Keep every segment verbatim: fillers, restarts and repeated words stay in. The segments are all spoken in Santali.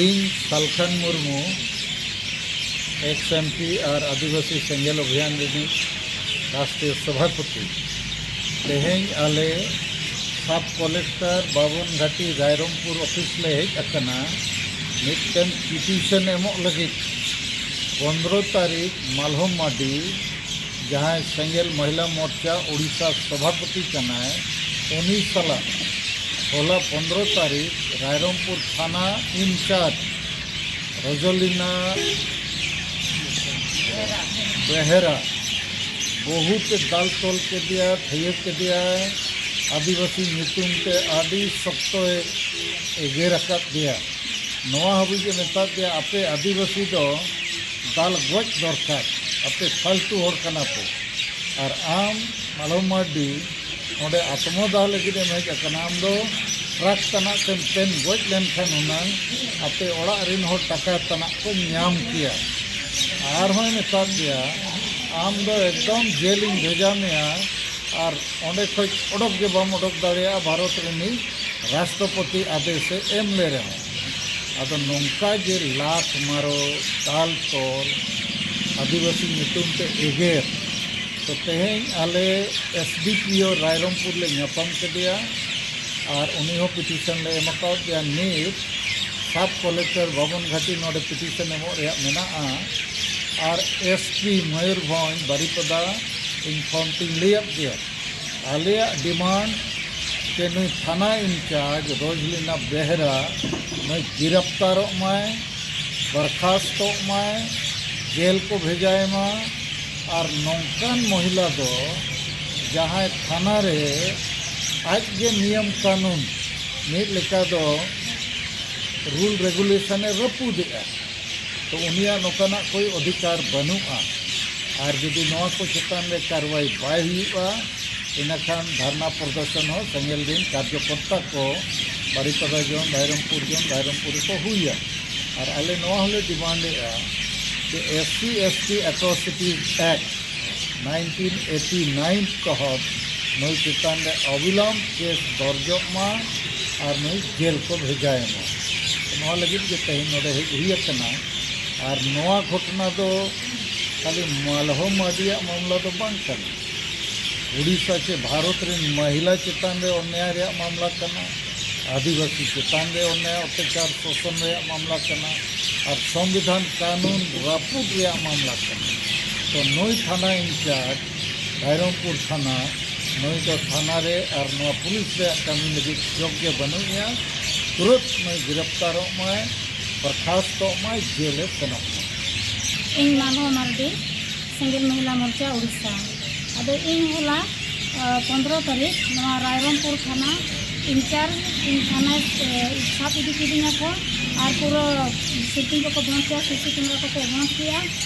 ᱤᱧ Salkhan Murmu, ex M P ᱟᱨ ᱟᱹᱫᱤᱵᱟᱹᱥᱤ ᱥᱮᱸᱜᱮᱞ ᱚᱵᱷᱤᱭᱟᱱ ᱨᱤᱱᱤᱡ ᱨᱟᱥᱴᱨᱤᱭᱚ ᱥᱚᱵᱷᱟᱯᱚᱛᱤ᱾ ᱛᱮᱦᱮᱧ ᱟᱞᱮ ᱥᱟᱵ ᱠᱚᱞᱮᱠᱴᱚᱨ ᱵᱟᱵᱚᱱ ᱜᱷᱟᱴᱤ ᱨᱟᱭᱨᱚᱝᱯᱩᱨ ᱚᱯᱷᱤᱥ ᱞᱮ ᱦᱮᱡ ᱟᱠᱟᱱᱟ ᱢᱤᱫᱴᱮᱱ ᱯᱤᱴᱤᱥᱚᱱ ᱮᱢᱚᱜ ᱞᱟᱹᱜᱤᱫ᱾ ᱯᱚᱱᱫᱽᱨᱚ ᱛᱟᱹᱨᱤᱠᱷ ᱢᱟᱞᱦᱚᱢ ᱢᱟᱨᱰᱤ, ᱡᱟᱦᱟᱸᱭ ᱥᱮᱸᱜᱮᱞ ᱢᱚᱦᱤᱞᱟ ᱢᱳᱨᱪᱟ ᱳᱰᱤᱥᱟ ᱥᱚᱵᱷᱟᱯᱚᱛᱤ ᱠᱟᱱᱟᱭ, ᱩᱱᱤ ᱥᱟᱞᱟᱜ ᱦᱚᱞᱟ ᱯᱚᱱᱫᱽᱨᱚ ᱛᱟᱹᱨᱤᱠᱷ ᱨᱟᱭᱨᱚᱝᱯᱩᱨ ᱛᱷᱟᱱᱟ ᱤᱱᱪᱟᱨᱡᱽ ᱨᱚᱡᱚᱞᱤᱱᱟ ᱵᱮᱦᱮᱨᱟ ᱵᱚᱦᱩᱛ ᱮ ᱫᱟᱞ ᱛᱚᱞ ᱠᱮᱫᱮᱭᱟ, ᱛᱷᱟᱹᱭᱟᱹ ᱠᱮᱫᱮᱭᱟᱭ, ᱟᱹᱫᱤᱵᱟᱹᱥᱤ ᱧᱩᱛᱩᱢ ᱛᱮ ᱟᱹᱰᱤ ᱥᱚᱠᱛᱚᱭ ᱮᱜᱮᱨ ᱟᱠᱟᱫ ᱫᱮᱭᱟ᱾ ᱱᱚᱣᱟ ᱦᱟᱹᱵᱤᱡ ᱮ ᱢᱮᱛᱟᱫ ᱫᱮᱭᱟ, ᱟᱯᱮ ᱟᱹᱫᱤᱵᱟᱹᱥᱤ ᱫᱚ ᱫᱟᱞ ᱜᱚᱡ ᱫᱚᱨᱠᱟᱨ, ᱟᱯᱮ ᱯᱷᱟᱞᱛᱩ ᱦᱚᱲ ᱠᱟᱱᱟ ᱯᱮ᱾ ᱟᱨ ᱟᱢ ᱢᱟᱞᱚ ᱢᱟᱨᱰᱤ ᱚᱸᱰᱮ ᱟᱛᱢᱚᱫᱟᱦ ᱞᱟᱹᱜᱤᱫ ᱮᱢ ᱦᱮᱡ ᱟᱠᱟᱱᱟ, ᱟᱢ ᱫᱚ ᱴᱨᱟᱠ ᱛᱟᱱᱟᱜ ᱛᱮᱢ ᱛᱮᱱ ᱜᱚᱡ ᱞᱮᱱᱠᱷᱟᱱ ᱦᱩᱱᱟᱹᱝ ᱟᱯᱮ ᱚᱲᱟᱜ ᱨᱤᱱ ᱦᱚᱲ ᱴᱟᱠᱟ ᱛᱟᱱᱟᱜ ᱠᱚ ᱧᱟᱢ ᱠᱮᱭᱟ᱾ ᱟᱨᱦᱚᱸᱭ ᱢᱮᱛᱟᱫ ᱫᱮᱭᱟ, ᱟᱢ ᱫᱚ ᱮᱠᱫᱚᱢ ᱡᱮᱞᱤᱧ ᱵᱷᱮᱡᱟ ᱢᱮᱭᱟ ᱟᱨ ᱚᱸᱰᱮ ᱠᱷᱚᱡ ᱚᱰᱚᱠ ᱜᱮ ᱵᱟᱢ ᱚᱰᱚᱠ ᱫᱟᱲᱮᱭᱟᱜᱼᱟ, ᱵᱷᱟᱨᱚᱛ ᱨᱤᱱᱤᱡ ᱨᱟᱥᱴᱨᱚᱯᱚᱛᱤ ᱟᱫᱮᱥᱮ ᱮᱢ ᱞᱮ ᱨᱮᱦᱚᱸ᱾ ᱟᱫᱚ ᱱᱚᱝᱠᱟ ᱡᱮ ᱞᱟᱛ ᱢᱟᱨᱚ, ᱫᱟᱞ ᱛᱚᱞ, ᱟᱹᱫᱤᱵᱟᱹᱥᱤ ᱧᱩᱛᱩᱢ ᱛᱮ ᱮᱜᱮᱨ, ᱛᱚ ᱛᱮᱦᱮᱧ ᱟᱞᱮ ᱮᱥ ᱰᱤ ᱯᱤ ᱳ ᱨᱟᱭᱨᱚᱝᱯᱩᱨ ᱞᱮ ᱧᱟᱯᱟᱢ ᱠᱮᱫᱮᱭᱟ ᱟᱨ ᱩᱱᱤ ᱦᱚᱸ ᱯᱤᱴᱤᱥᱚᱱ ᱞᱮ ᱮᱢ ᱟᱠᱟᱣᱟᱫ ᱫᱮᱭᱟ᱾ ᱱᱤᱛ ᱥᱟᱵ ᱠᱚᱞᱮᱠᱴᱚᱨ ᱵᱟᱵᱚᱱ ᱜᱷᱟᱴᱤ ᱱᱚᱰᱮ ᱯᱤᱴᱤᱥᱚᱱ ᱮᱢᱚᱜ ᱨᱮᱭᱟᱜ ᱢᱮᱱᱟᱜᱼᱟ ᱟᱨ ᱮᱥ ᱯᱤ ᱢᱚᱭᱩᱨᱵᱷᱚᱸᱡᱽ ᱵᱟᱨᱤᱯᱟᱫᱟ ᱤᱧ ᱯᱷᱳᱱ ᱛᱤᱧ ᱞᱟᱹᱭᱟᱫ ᱜᱮᱭᱟ᱾ ᱟᱞᱮᱭᱟᱜ ᱰᱤᱢᱟᱱᱰ ᱡᱮ ᱱᱩᱭ ᱛᱷᱟᱱᱟ ᱤᱱᱪᱟᱨᱡᱽ ᱨᱚᱡᱽᱞᱤᱱᱟ ᱵᱮᱦᱨᱟ ᱱᱩᱭ ᱜᱤᱨᱟᱯᱛᱟᱨᱚᱜ ᱢᱟᱭ, ᱵᱚᱨᱠᱷᱟᱥᱛᱚᱜ ᱢᱟᱭ, ᱡᱮᱞ ᱠᱚ ᱵᱷᱮᱡᱟᱭ ᱢᱟ᱾ ᱟᱨ ᱱᱚᱝᱠᱟᱱ ᱢᱚᱦᱤᱞᱟ ᱫᱚ ᱡᱟᱦᱟᱸᱭ ᱛᱷᱟᱱᱟ ᱨᱮ ᱟᱡ ᱜᱮ ᱱᱤᱭᱚᱢ ᱠᱟᱹᱱᱩᱱ ᱢᱤᱫ ᱞᱮᱠᱟ ᱫᱚ ᱨᱩᱞ ᱨᱮᱜᱩᱞᱮᱥᱚᱱ ᱮ ᱨᱟᱹᱯᱩᱫᱮᱜᱼᱟ, ᱛᱚ ᱩᱱᱤᱭᱟᱜ ᱱᱚᱝᱠᱟᱱᱟᱜ ᱠᱳᱭ ᱚᱫᱷᱤᱠᱟᱨ ᱵᱟᱹᱱᱩᱜᱼᱟ᱾ ᱟᱨ ᱡᱩᱫᱤ ᱱᱚᱣᱟ ᱠᱚ ᱪᱮᱛᱟᱱ ᱨᱮ ᱠᱟᱨᱣᱟᱭ ᱵᱟᱭ ᱦᱩᱭᱩᱜᱼᱟ, ᱤᱱᱟᱹᱠᱷᱟᱱ ᱫᱷᱟᱨᱱᱟ ᱯᱨᱚᱫᱚᱨᱥᱚᱱ ᱦᱚᱸ ᱥᱮᱸᱜᱮᱞ ᱫᱤᱱ ᱠᱟᱨᱡᱚᱠᱚᱨᱛᱟ ᱠᱚ ᱵᱟᱨᱤᱯᱟᱫᱟ ᱡᱚᱱ, ᱨᱟᱭᱨᱚᱝᱯᱩᱨ ᱡᱚᱱ, ᱨᱟᱭᱨᱚᱝᱯᱩᱨ ᱨᱮᱠᱚ ᱦᱩᱭᱟ᱾ ᱟᱨ ᱟᱞᱮ ᱱᱚᱣᱟ ᱦᱚᱸᱞᱮ ᱰᱤᱢᱟᱱᱰᱮᱜᱼᱟ ᱡᱮ S C S T Atrocities Act nineteen eighty nine ᱛᱚᱦᱚᱛ ᱱᱩᱭ ᱪᱮᱛᱟᱱ ᱨᱮ ᱚᱵᱤᱞᱚᱢᱵ ᱠᱮᱥ ᱫᱚᱨᱡᱚᱜ ᱢᱟ ᱟᱨ ᱱᱩᱭ ᱡᱮᱞ ᱠᱚ ᱵᱷᱮᱡᱟᱭᱮ ᱢᱟ᱾ ᱱᱚᱣᱟ ᱞᱟᱹᱜᱤᱫ ᱜᱮ ᱛᱮᱦᱮᱧ ᱱᱚᱰᱮ ᱦᱮᱡ ᱦᱩᱭ ᱟᱠᱟᱱᱟ᱾ ᱟᱨ ᱱᱚᱣᱟ ᱜᱷᱚᱴᱚᱱᱟ ᱫᱚ ᱠᱷᱟᱹᱞᱤ ᱢᱟᱞᱦᱚ ᱢᱟᱹᱰᱤᱭᱟᱜ ᱢᱟᱢᱞᱟ ᱫᱚ ᱵᱟᱝ ᱠᱟᱱᱟ᱾ ᱩᱰᱤᱥᱟ ᱪᱮ ᱵᱷᱟᱨᱚᱛ ᱨᱮᱱ ᱢᱟᱦᱤᱞᱟ ᱪᱮᱛᱟᱱ ᱨᱮ ᱚᱱᱱᱭᱟᱭ ᱨᱮᱭᱟᱜ ᱢᱟᱢᱞᱟ ᱠᱟᱱᱟ, ᱟᱹᱫᱤᱵᱟᱹᱥᱤ ᱪᱮᱛᱟᱱ ᱨᱮ ᱚᱱᱱᱭᱟᱭ ᱚᱛᱛᱟᱪᱟᱨ ᱥᱳᱥᱚᱱ ᱨᱮᱭᱟᱜ ᱢᱟᱢᱞᱟ ᱠᱟᱱᱟ, ᱟᱨ ᱥᱚᱝᱵᱤᱫᱷᱟᱱ ᱠᱟᱹᱱᱩᱱ ᱨᱟᱹᱯᱩᱫ ᱨᱮᱭᱟᱜ ᱢᱟᱢᱞᱟ ᱠᱟᱱᱟ᱾ ᱛᱚ ᱱᱩᱭ ᱛᱷᱟᱱᱟ ᱤᱱᱪᱟᱨᱡᱽ ᱨᱟᱭᱨᱚᱝᱯᱩᱨ ᱛᱷᱟᱱᱟ, ᱱᱩᱭ ᱫᱚ ᱛᱷᱟᱱᱟ ᱨᱮ ᱟᱨ ᱱᱚᱣᱟ ᱯᱩᱞᱤᱥ ᱨᱮᱭᱟᱜ ᱠᱟᱹᱢᱤ ᱞᱟᱹᱜᱤᱫ ᱡᱳᱜᱽ ᱜᱮ ᱵᱟᱹᱱᱩᱜ ᱮᱭᱟ᱾ ᱛᱩᱨᱟᱹᱛ ᱱᱩᱭ ᱜᱤᱨᱟᱯᱛᱟᱨᱚᱜ ᱢᱟᱭ, ᱵᱚᱨᱠᱷᱟᱥᱛᱚᱜ ᱢᱟᱭ, ᱡᱮᱞᱮ ᱥᱮᱱᱚᱜ ᱢᱟ᱾ ᱤᱧ ᱢᱟᱞᱦᱚ ᱢᱟᱨᱰᱤ, ᱥᱮᱸᱜᱮᱞ ᱢᱚᱦᱤᱞᱟ ᱢᱳᱨᱪᱟ ᱩᱲᱤᱥᱥᱟ᱾ ᱟᱫᱚ ᱤᱧ ᱦᱚᱞᱟ, ᱟ, ᱯᱚᱱᱫᱽᱨᱚ ᱛᱟᱹᱨᱤᱠᱷ ᱱᱚᱣᱟ ᱨᱟᱭᱨᱚᱝᱯᱩᱨ ᱛᱷᱟᱱᱟ ᱤᱱᱪᱟᱨᱡᱽ ᱤᱧ ᱛᱷᱟᱱᱟ, ᱮ, ᱥᱟᱵ ᱤᱫᱤ ᱠᱤᱫᱤᱧᱟ ᱠᱚ ᱟᱨ ᱯᱩᱨᱟᱹ ᱥᱤᱞᱯᱤᱧ ᱠᱚᱠᱚ ᱵᱚᱸᱫᱽ ᱠᱮᱜᱼᱟ, ᱥᱤᱥᱤ ᱠᱮᱢᱮᱨᱟ ᱠᱚᱠᱚ ᱵᱚᱸᱫᱽ ᱠᱮᱜᱼᱟ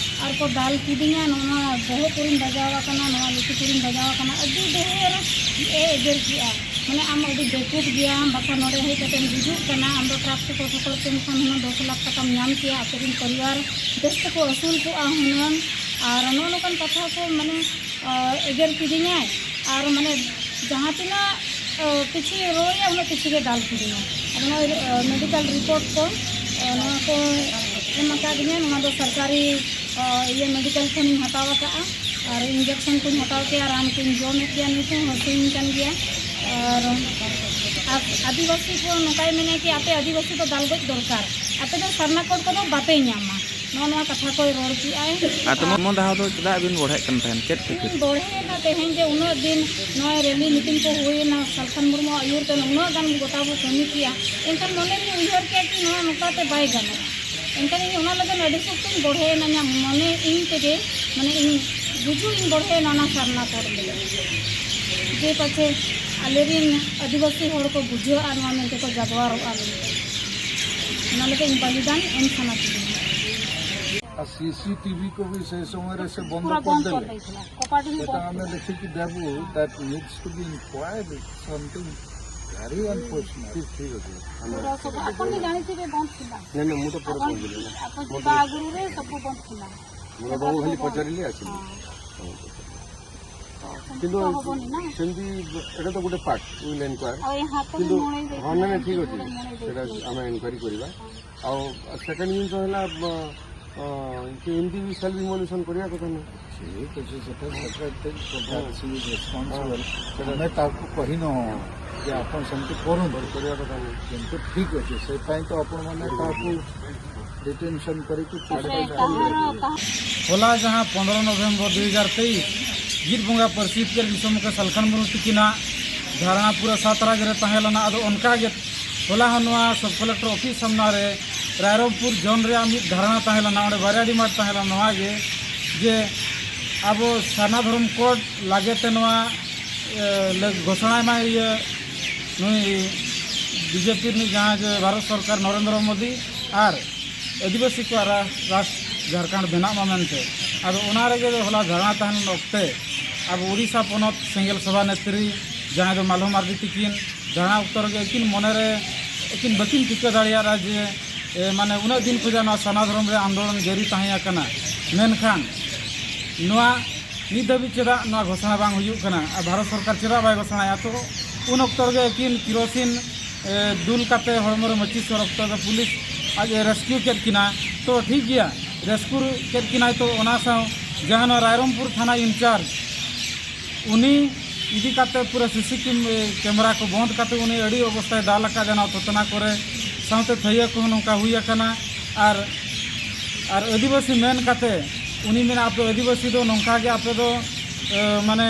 ᱟᱨ ᱠᱚ ᱫᱟᱞ ᱠᱤᱫᱤᱧᱟ᱾ ᱱᱚᱣᱟ ᱵᱚᱦᱚᱜ ᱠᱚᱨᱮᱧ ᱵᱟᱡᱟᱣ ᱟᱠᱟᱱᱟ, ᱱᱚᱣᱟ ᱞᱩᱛᱩᱨ ᱠᱚᱨᱮᱧ ᱵᱟᱡᱟᱣ ᱟᱠᱟᱱᱟ, ᱟᱹᱰᱤ ᱰᱷᱮᱨ ᱮ ᱮᱜᱮᱨ ᱠᱮᱜᱼᱟ᱾ ᱢᱟᱱᱮ ᱟᱢ ᱟᱹᱰᱤ ᱵᱮᱠᱩᱵ ᱜᱮᱭᱟᱢ, ᱵᱟᱠᱷᱟᱱ ᱱᱚᱰᱮ ᱦᱮᱡ ᱠᱟᱛᱮᱢ ᱜᱩᱡᱩᱜ ᱠᱟᱱᱟ, ᱟᱢ ᱫᱚ ᱴᱨᱟᱠ ᱛᱮᱠᱚ ᱥᱚᱠᱚᱲ ᱠᱮᱢ ᱠᱷᱟᱱ ᱦᱩᱱᱟᱹᱝ ᱫᱚᱥ ᱞᱟᱠᱷ ᱴᱟᱠᱟᱢ ᱧᱟᱢ ᱠᱮᱭᱟ, ᱟᱯᱮ ᱨᱮᱱ ᱯᱚᱨᱤᱵᱟᱨ ᱵᱮᱥ ᱛᱮᱠᱚ ᱟᱹᱥᱩᱞ ᱠᱚᱜᱼᱟ ᱦᱩᱱᱟᱹᱝ᱾ ᱟᱨ ᱱᱚᱜᱼᱚ ᱱᱚᱝᱠᱟᱱ ᱠᱟᱛᱷᱟ ᱠᱚ ᱢᱟᱱᱮ, ᱟ, ᱮᱜᱮᱨ ᱠᱤᱫᱤᱧᱟᱭ᱾ ᱟᱨ ᱢᱟᱱᱮ ᱡᱟᱦᱟᱸ ᱛᱤᱱᱟᱹᱜ, ᱟ, ᱠᱤᱪᱷᱩ ᱨᱚᱲᱮᱭᱟ ᱩᱱᱟᱹᱜ ᱠᱤᱪᱷᱩ ᱜᱮ ᱫᱟᱞ ᱠᱤᱫᱤᱧᱟᱭ᱾ ᱟᱨ ᱱᱚᱜᱼᱚᱭ, ᱟ, ᱢᱮᱰᱤᱠᱮᱞ ᱨᱤᱯᱳᱨᱴ ᱠᱚ, ᱟ, ᱱᱚᱣᱟ ᱠᱚ ᱮᱢ ᱟᱠᱟᱫᱤᱧᱟ᱾ ᱱᱚᱣᱟ ᱫᱚ ᱥᱚᱨᱠᱟᱨᱤ, ᱟ, ᱤᱭᱟᱹ ᱢᱮᱰᱤᱠᱮᱞ ᱠᱷᱚᱱᱤᱧ ᱦᱟᱛᱟᱣ ᱟᱠᱟᱫᱼᱟ᱾ ᱟᱨ ᱤᱧᱡᱮᱠᱥᱚᱱ ᱠᱚᱧ ᱦᱟᱛᱟᱣ ᱠᱮᱫᱼᱟ, ᱨᱟᱱ ᱠᱚᱧ ᱡᱚᱢᱮᱫ ᱜᱮᱭᱟ, ᱱᱤᱛ ᱦᱚᱸ ᱦᱟᱹᱥᱩᱧ ᱠᱟᱱ ᱜᱮᱭᱟ᱾ ᱟᱨ ᱟᱨ ᱟᱹᱫᱤᱵᱟᱹᱥᱤ ᱠᱚ ᱱᱚᱝᱠᱟᱭ ᱢᱮᱱᱟ ᱠᱤ ᱟᱯᱮ ᱟᱹᱫᱤᱵᱟᱹᱥᱤ ᱫᱚ ᱫᱟᱞ ᱜᱚᱡ ᱫᱚᱨᱠᱟᱨ, ᱟᱯᱮ ᱫᱚ ᱥᱟᱨᱱᱟ ᱠᱳᱰ ᱠᱚᱫᱚ ᱵᱟᱯᱮ ᱧᱟᱢᱟ, ᱱᱚᱜᱼᱚ ᱱᱚᱣᱟ ᱠᱟᱛᱷᱟ ᱠᱚᱭ ᱨᱚᱲ ᱠᱮᱜᱼᱟᱭ᱾ ᱟᱨ ᱛᱮᱢᱚᱱ ᱫᱷᱟᱣ ᱫᱚ ᱪᱮᱫᱟᱜ ᱵᱤᱱ ᱵᱚᱲᱦᱮᱜ ᱠᱟᱱ ᱛᱟᱦᱮᱱ? ᱪᱮᱫ ᱠᱷᱟᱹᱛᱤᱨ? ᱤᱧ ᱵᱚᱲᱦᱮᱭᱮᱱᱟ ᱛᱮᱦᱮᱧ ᱡᱮ ᱩᱱᱟᱹᱜ ᱫᱤᱱ ᱱᱚᱜᱼᱚᱭ ᱨᱮᱞᱤ ᱢᱤᱴᱤᱝ ᱠᱚ ᱦᱩᱭᱮᱱᱟ, ᱥᱟᱞᱠᱷᱟᱱ ᱢᱩᱨᱢᱩᱣᱟᱜ ᱟᱹᱭᱩᱨ ᱛᱮ ᱩᱱᱟᱹᱜ ᱜᱟᱱ ᱜᱚᱴᱟ ᱵᱚ ᱠᱟᱹᱢᱤ ᱠᱮᱜᱼᱟ, ᱮᱱᱠᱷᱟᱱ ᱢᱚᱱᱮ ᱨᱤᱧ ᱩᱭᱦᱟᱹᱨ ᱠᱮᱜᱼᱟ ᱠᱤ ᱱᱚᱣᱟ ᱱᱚᱝᱠᱟ ᱛᱮ ᱵᱟᱭ ᱜᱟᱱᱚᱜᱼᱟ᱾ ᱮᱱᱠᱷᱟᱱ ᱤᱧ ᱚᱱᱟ ᱞᱟᱹᱜᱤᱫ ᱟᱹᱰᱤ ᱥᱚᱠᱛᱚᱧ ᱵᱚᱲᱦᱮᱭᱮᱱᱟ, ᱤᱧᱟᱹᱜ ᱢᱚᱱᱮ ᱤᱧ ᱛᱮᱜᱮ, ᱢᱟᱱᱮ ᱤᱧ ᱜᱩᱡᱩᱜ ᱤᱧ ᱵᱚᱲᱦᱮᱭᱮᱱᱟ ᱚᱱᱟ ᱥᱟᱨᱱᱟ ᱠᱳᱰ ᱞᱟᱹᱜᱤᱫ᱾ ᱡᱮ ᱯᱟᱪᱷᱮ ᱟᱞᱮᱨᱮᱱ ᱟᱹᱫᱤᱵᱟᱹᱥᱤ ᱦᱚᱲ ᱠᱚ ᱵᱩᱡᱷᱟᱹᱜᱼᱟ ᱱᱚᱣᱟ ᱢᱮᱱᱛᱮ ᱠᱚ ᱡᱟᱜᱣᱟᱨᱚᱜᱼᱟ ᱢᱮᱱᱛᱮ, ᱚᱱᱟ ᱞᱟᱹᱜᱤᱫ ᱤᱧ ᱵᱚᱞᱤᱫᱟᱱ ᱮᱢ ᱥᱟᱱᱟ ᱠᱤᱫᱤᱧᱟ᱾ ᱟᱨ ᱥᱤᱥᱤᱴᱤᱵᱷᱤ ᱠᱚ ᱵᱤ ᱥᱮ ᱥᱚᱢᱚᱭ ᱨᱮ ᱥᱮ ᱵᱚᱱᱫᱚ ᱯᱩᱨᱟ ᱠᱚᱨ ᱵᱚᱱᱫ ᱠᱚᱨ ᱫᱮᱞᱮ᱾ ᱫᱮᱭᱟ ᱛᱷᱟ᱾ ᱠᱚᱯᱟᱰᱤ ᱦᱚᱸ ᱥᱮᱴᱟ ᱵᱚᱱᱫ ᱟᱢᱮ ᱠᱚᱨ ᱞᱤᱠᱷᱤ ᱠᱤ ᱫᱮᱵᱩ, that needs to be inquired, something very unfortunate. ᱴᱷᱤᱠ, ᱴᱷᱤᱠ ᱟᱪᱷᱮ᱾ ᱯᱩᱨᱟ ᱥᱚᱵ ᱟᱯᱱ ᱦᱤ ᱡᱟᱱᱤ ᱛᱷᱤᱵᱮ ᱵᱚᱱᱫ ᱛᱷᱤᱞᱟ᱾ ᱱᱮ, ᱱᱮ, ᱢᱩᱴᱟ ᱯᱩᱨᱟ ᱟᱯᱱ ᱵᱚᱱᱫ ᱛᱷᱤᱞᱟ᱾ ᱟᱯᱱ ᱡᱤᱵᱟ ᱟᱜᱩᱨᱩ ᱨᱮ ᱥᱚᱵ ᱵᱚᱱᱫ ᱛᱷᱤᱞᱟ᱾ ᱢᱩᱴᱟ ᱵᱟᱵᱩ ᱠᱷᱟᱞᱤ ᱯᱚᱪᱟᱨᱤ ᱞᱮ ᱟᱪᱷᱮ᱾ ᱦᱮᱸ᱾ କିନ୍ତୁ ସେମିତି ତ ହବନି ନା। ସେମିତି ଏଇଟା ତ ଗୋଟେ ପାର୍ଟ, ୱିଲ୍ ଏନକ୍ୱାୟାର। ଆଉ ଏ ହାତ ବି କିନ୍ତୁ ମଣେଇ ଦେଇଥିଲେ, ହଁ, ନାଇଁ, ନାଇଁ, ଠିକ୍ ଏମିତି ଅଛି, ଗୋଟେ ମଣେଇ ସେଇଟା ଦେଇଥିଲେ। ଆମେ ଏନକ୍ୱାୟାରି କରିବା। ଆଉ ସେକେଣ୍ଡ ଜିନିଷ ହେଲା, ବ-, ଅ, କି ଏମିତି ବି ସେଲ୍ ଡିମୋଲିସନ୍ କରିବା କଥା ନୁହେଁ। ଠିକ୍ ଅଛି, ସେଟା separate thing from that, C is responsible. ହଁ, ସେଟା ଆମେ ତାକୁ କହିନୁ ଯେ ଆପଣ ସେମିତି କରନ୍ତୁ। କରିବା କଥା ନୁହେଁ। କିନ୍ତୁ ଠିକ୍ ଅଛି, ସେ ପାଇଁ ତ ଆପଣମାନେ ତାକୁ ଡିଟେନସନ୍ କରିକି ତାପରେ କାହାର, କାହା होला ଯାହା ପନ୍ଦର ନଭେମ୍ବର ଦୁଇ ହଜାର ତେଇଶ ᱡᱤᱛ ᱵᱚᱸᱜᱟ ᱯᱟᱹᱨᱥᱤ ᱡᱤᱛᱠᱟᱹᱨ ᱫᱤᱥᱚᱢ ᱠᱚ ᱥᱟᱞᱠᱷᱟᱱ ᱢᱩᱨᱢᱩ ᱛᱤᱠᱤᱱᱟᱜ ᱫᱷᱟᱨᱱᱟ ᱯᱩᱨᱟᱹ ᱥᱟᱛ ᱨᱟᱡᱽ ᱨᱮ ᱛᱟᱦᱮᱸ ᱞᱮᱱᱟ᱾ ᱟᱫᱚ ᱚᱱᱠᱟ ᱜᱮ ᱦᱚᱞᱟ ᱦᱚᱸ ᱱᱚᱣᱟ ᱥᱚᱵ ᱠᱚᱞᱮᱠᱴᱚᱨ ᱚᱯᱷᱤᱥ ᱥᱟᱢᱱᱟ ᱨᱮ ᱨᱟᱭᱨᱚᱝᱯᱩᱨ ᱡᱳᱱ ᱨᱮᱭᱟᱜ ᱢᱤᱫ ᱫᱷᱟᱨᱱᱟ ᱛᱟᱦᱮᱸ ᱞᱮᱱᱟ, ᱚᱸᱰᱮ ᱵᱟᱨᱭᱟ ᱰᱤᱢᱟᱱᱰ ᱛᱟᱦᱮᱸ ᱞᱮᱱᱟ, ᱱᱚᱣᱟ ᱜᱮ ᱡᱮ ᱟᱵᱚ ᱥᱟᱨᱱᱟ ᱫᱷᱚᱨᱚᱢ ᱠᱳᱰ ᱞᱟᱜᱮ ᱛᱮ ᱱᱚᱣᱟ, ᱮ, ᱞᱮ ᱜᱷᱳᱥᱚᱱᱟᱭ ᱢᱟ ᱤᱭᱟᱹ ᱱᱩᱭ ᱵᱤᱡᱮᱯᱤ ᱨᱤᱱᱤᱡ ᱡᱟᱦᱟᱸ ᱡᱮ ᱵᱷᱟᱨᱚᱛ ᱥᱚᱨᱠᱟᱨ ᱱᱚᱨᱮᱱᱫᱨᱚ ᱢᱳᱫᱤ ᱟᱨ ᱟᱹᱫᱤᱵᱟᱹᱥᱤ ᱠᱚᱣᱟᱜ ᱨᱟ-, ᱨᱟᱥᱴ ᱡᱷᱟᱲᱠᱷᱚᱸᱰ ᱵᱮᱱᱟᱜ ᱢᱟ ᱢᱮᱱᱛᱮ᱾ ᱟᱫᱚ ᱚᱱᱟ ᱨᱮᱜᱮ ᱦᱚᱞᱟ ᱫᱷᱟᱨᱱᱟ ᱛᱟᱦᱮᱱ ᱚᱠᱛᱮ ᱟᱵᱚ ᱩᱲᱤᱥᱥᱟ ᱯᱚᱱᱚᱛ ᱥᱮᱸᱜᱮᱞ ᱥᱚᱵᱷᱟ ᱱᱮᱛᱨᱤ ᱡᱟᱦᱟᱸᱭ ᱫᱚ ᱢᱟᱞᱦᱚ ᱢᱟᱨᱰᱤ ᱛᱤᱠᱤᱱ ᱫᱷᱟᱨᱱᱟ ᱚᱠᱛᱚ ᱨᱮᱜᱮ ᱟᱹᱠᱤᱱ ᱢᱚᱱᱮᱨᱮ ᱟᱹᱠᱤᱱ ᱵᱟᱹᱠᱤᱱ ᱴᱷᱤᱠᱟᱹ ᱫᱟᱲᱮᱭᱟᱫᱼᱟ ᱡᱮ, ᱮ, ᱢᱟᱱᱮ ᱩᱱᱟᱹᱜ ᱫᱤᱱ ᱠᱷᱚᱱᱟᱜ ᱱᱚᱣᱟ ᱥᱟᱨᱱᱟ ᱫᱷᱚᱨᱚᱢ ᱨᱮ ᱟᱱᱫᱳᱞᱚᱱ ᱡᱟᱹᱨᱤ ᱛᱟᱦᱮᱸ ᱟᱠᱟᱱᱟ, ᱢᱮᱱᱠᱷᱟᱱ ᱱᱚᱣᱟ ᱱᱤᱛ ᱫᱷᱟᱹᱵᱤᱡ ᱪᱮᱫᱟᱜ ᱱᱚᱣᱟ ᱜᱷᱳᱥᱚᱱᱟ ᱵᱟᱝ ᱦᱩᱭᱩᱜ ᱠᱟᱱᱟ ᱟᱨ ᱵᱷᱟᱨᱚᱛ ᱥᱚᱨᱠᱟᱨ ᱪᱮᱫᱟᱜ ᱵᱟᱭ ᱜᱷᱳᱥᱚᱱᱟᱭᱟ? ᱛᱚ ᱩᱱ ᱚᱠᱛᱚ ᱨᱮᱜᱮ ᱟᱹᱠᱤᱱ ᱠᱮᱨᱳᱥᱤᱱ, ᱮ, ᱫᱩᱞ ᱠᱟᱛᱮ ᱦᱚᱲᱢᱚ ᱨᱮ ᱢᱟᱹᱪᱤᱥ ᱥᱚᱨᱚᱯ ᱛᱮ ᱯᱩᱞᱤᱥ ᱟᱡ ᱮ ᱨᱮᱥᱠᱤᱭᱩ ᱠᱮᱫ ᱠᱤᱱᱟ᱾ ᱛᱚ ᱴᱷᱤᱠ ᱜᱮᱭᱟ, ᱨᱮᱥᱠᱤᱭᱩ ᱠᱮᱫ ᱠᱤᱱᱟᱭ, ᱛᱚ ᱚᱱᱟ ᱥᱟᱶ ᱡᱟᱦᱟᱸ ᱱᱚᱣᱟ ᱨᱟᱭᱨᱚᱝᱯᱩᱨ ᱛᱷᱟᱱᱟ ᱤᱱᱪᱟᱨᱡᱽ ᱩᱱᱤ ᱤᱫᱤ ᱠᱟᱛᱮ ᱯᱩᱨᱟᱹ ᱥᱤᱥᱤ ᱠᱮᱢ-, ᱠᱮᱢᱮᱨᱟ ᱠᱚ ᱵᱚᱸᱫᱽ ᱠᱟᱛᱮ ᱩᱱᱤ ᱟᱹᱰᱤ ᱚᱵᱚᱥᱛᱷᱟᱭ ᱫᱟᱞ ᱟᱠᱟᱫ ᱡᱟᱦᱟᱸ ᱛᱷᱚᱛᱱᱟ ᱠᱚᱨᱮ, ᱥᱟᱶᱛᱮ ᱛᱷᱟᱹᱭᱟᱹ ᱠᱚᱦᱚᱸ ᱱᱚᱝᱠᱟ ᱦᱩᱭ ᱟᱠᱟᱱᱟ᱾ ᱟᱨ, ᱟᱨ ᱟᱹᱫᱤᱵᱟᱹᱥᱤ ᱢᱮᱱ ᱠᱟᱛᱮ ᱩᱱᱤ ᱢᱮᱱᱟ, "ᱟᱯᱮ ᱟᱹᱫᱤᱵᱟᱹᱥᱤ ᱫᱚ ᱱᱚᱝᱠᱟ ᱜᱮ ᱟᱯᱮ ᱫᱚ, ᱮ, ᱢᱟᱱᱮ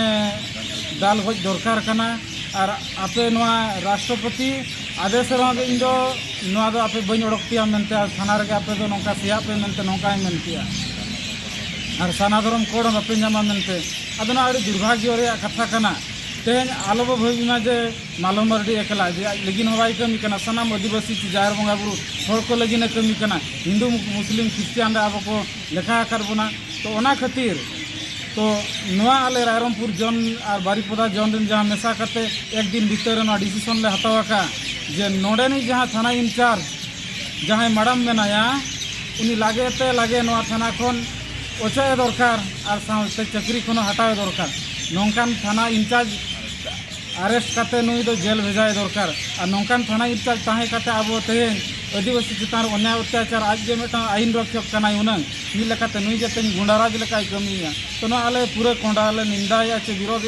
ᱫᱟᱞ ᱜᱚᱡ ᱫᱚᱨᱠᱟᱨ ᱠᱟᱱᱟ, ᱟᱨ ᱟᱯᱮ ᱱᱚᱣᱟ ᱨᱟᱥᱴᱨᱚᱯᱚᱛᱤ ᱟᱫᱮᱥ ᱨᱮᱦᱚᱸ ᱜᱮ ᱤᱧ ᱫᱚ ᱱᱚᱣᱟ ᱫᱚ ᱟᱯᱮ ᱵᱟᱹᱧ ᱚᱰᱚᱠ ᱯᱮᱭᱟ ᱢᱮᱱᱛᱮ, ᱟᱨ ᱛᱷᱟᱱᱟ ᱨᱮᱜᱮ ᱟᱯᱮ ᱫᱚ ᱱᱚᱝᱠᱟ ᱥᱮᱭᱟᱜ ᱯᱮ ᱢᱮᱱᱛᱮ ᱱᱚᱝᱠᱟᱭ ᱢᱮᱱ ᱠᱮᱜᱼᱟ, ᱟᱨ ᱥᱟᱨᱱᱟ ᱫᱷᱚᱨᱚᱢ ᱠᱳᱰ ᱦᱚᱸ ᱵᱟᱯᱮ ᱧᱟᱢᱟ ᱢᱮᱱᱛᱮ᱾" ᱟᱫᱚ ᱱᱚᱣᱟ ᱟᱹᱰᱤ ᱫᱩᱨᱵᱷᱟᱜᱽᱭᱚ ᱨᱮᱭᱟᱜ ᱠᱟᱛᱷᱟ ᱠᱟᱱᱟ᱾ ᱛᱮᱦᱮᱧ ᱟᱞᱚ ᱵᱚ ᱵᱷᱟᱹᱵᱤ ᱢᱟ ᱡᱮ ᱢᱟᱞᱚ ᱢᱟᱨᱰᱤ ᱮᱠᱞᱟ, ᱡᱮ ᱟᱡ ᱞᱟᱹᱜᱤᱫ ᱦᱚᱸ ᱵᱟᱭ ᱠᱟᱹᱢᱤ ᱠᱟᱱᱟ, ᱥᱟᱱᱟᱢ ᱟᱹᱫᱤᱵᱟᱹᱥᱤ ᱪᱮ ᱡᱟᱦᱮᱨ ᱵᱚᱸᱜᱟ ᱵᱩᱨᱩ ᱦᱚᱲ ᱠᱚ ᱞᱟᱹᱜᱤᱫ ᱮ ᱠᱟᱹᱢᱤ ᱠᱟᱱᱟ, ᱦᱤᱱᱫᱩ, ᱢᱩᱥᱞᱤᱢ, ᱠᱷᱨᱤᱥᱴᱤᱭᱟᱱ ᱨᱮ ᱟᱵᱚ ᱠᱚ ᱞᱮᱠᱷᱟ ᱟᱠᱟᱫ ᱵᱚᱱᱟ᱾ ᱛᱚ ᱚᱱᱟ ᱠᱷᱟᱹᱛᱤᱨ ᱛᱚ ᱱᱚᱣᱟ ᱟᱞᱮ ᱨᱟᱭᱨᱚᱝᱯᱩᱨ ᱡᱚᱱ ᱟᱨ ᱵᱟᱨᱤᱯᱚᱫᱟ ᱡᱚᱱ ᱨᱮᱱ ᱡᱟᱦᱟᱸ ᱢᱮᱥᱟ ᱠᱟᱛᱮ ᱮᱠ ᱫᱤᱱ ᱵᱷᱤᱛᱟᱹᱨ ᱨᱮ ᱱᱚᱣᱟ ᱰᱤᱥᱤᱥᱚᱱ ᱞᱮ ᱦᱟᱛᱟᱣ ᱟᱠᱟᱫᱼᱟ ᱡᱮ ᱱᱚᱰᱮᱱᱤᱡ ᱡᱟᱦᱟᱸ ᱛᱷᱟᱱᱟ ᱤᱱᱪᱟᱨᱡᱽ ᱡᱟᱦᱟᱸᱭ ᱢᱮᱰᱟᱢ ᱢᱮᱱᱟᱭᱟ, ᱩᱱᱤ ᱞᱟᱜᱮ ᱛᱮ ᱞᱟᱜᱮ ᱱᱚᱣᱟ ᱛᱷᱟᱱᱟ ᱠᱷᱚᱱ ᱚᱪᱚᱜ ᱮ ᱫᱚᱨᱠᱟᱨ ᱟᱨ ᱥᱟᱶᱛᱮ ᱪᱟᱹᱠᱨᱤ ᱠᱷᱚᱱ ᱦᱚᱸ ᱦᱟᱴᱟᱣ ᱮ ᱫᱚᱨᱠᱟᱨ᱾ ᱱᱚᱝᱠᱟᱱ ᱛᱷᱟᱱᱟ ᱤᱱᱪᱟᱨᱡᱽ ᱟᱨᱮᱥᱴ ᱠᱟᱛᱮ ᱱᱩᱭ ᱫᱚ ᱡᱮᱞ ᱵᱷᱮᱡᱟᱭ ᱫᱚᱨᱠᱟᱨ᱾ ᱟᱨ ᱱᱚᱝᱠᱟᱱ ᱛᱷᱟᱱᱟ ᱤᱱᱪᱟᱨᱡᱽ ᱛᱟᱦᱮᱸ ᱠᱟᱛᱮ ᱟᱵᱚ ᱛᱮᱦᱮᱧ ᱟᱹᱫᱤᱵᱟᱹᱥᱤ ᱪᱮᱛᱟᱱ ᱨᱮ ᱚᱱᱭᱟᱭ ᱚᱛᱛᱟᱪᱟᱨ, ᱟᱡ ᱜᱮ ᱢᱤᱫᱴᱟᱝ ᱟᱹᱭᱤᱱ ᱨᱚᱠᱷᱚᱠ ᱠᱟᱱᱟᱭ ᱦᱩᱱᱟᱹᱝ, ᱢᱤᱫ ᱞᱮᱠᱟᱛᱮ ᱱᱩᱭ ᱜᱮ ᱛᱮᱦᱮᱧ ᱜᱩᱱᱰᱟᱨᱟᱡᱽ ᱞᱮᱠᱟᱭ ᱠᱟᱹᱢᱤᱭᱮᱫᱼᱟ᱾ ᱛᱚ ᱱᱚᱣᱟ ᱟᱞᱮ ᱯᱩᱨᱟᱹ ᱠᱚᱸᱰᱟ ᱞᱮ ᱱᱤᱱᱫᱟᱭᱮᱫᱼᱟ ᱪᱮ ᱵᱤᱨᱳᱫᱷ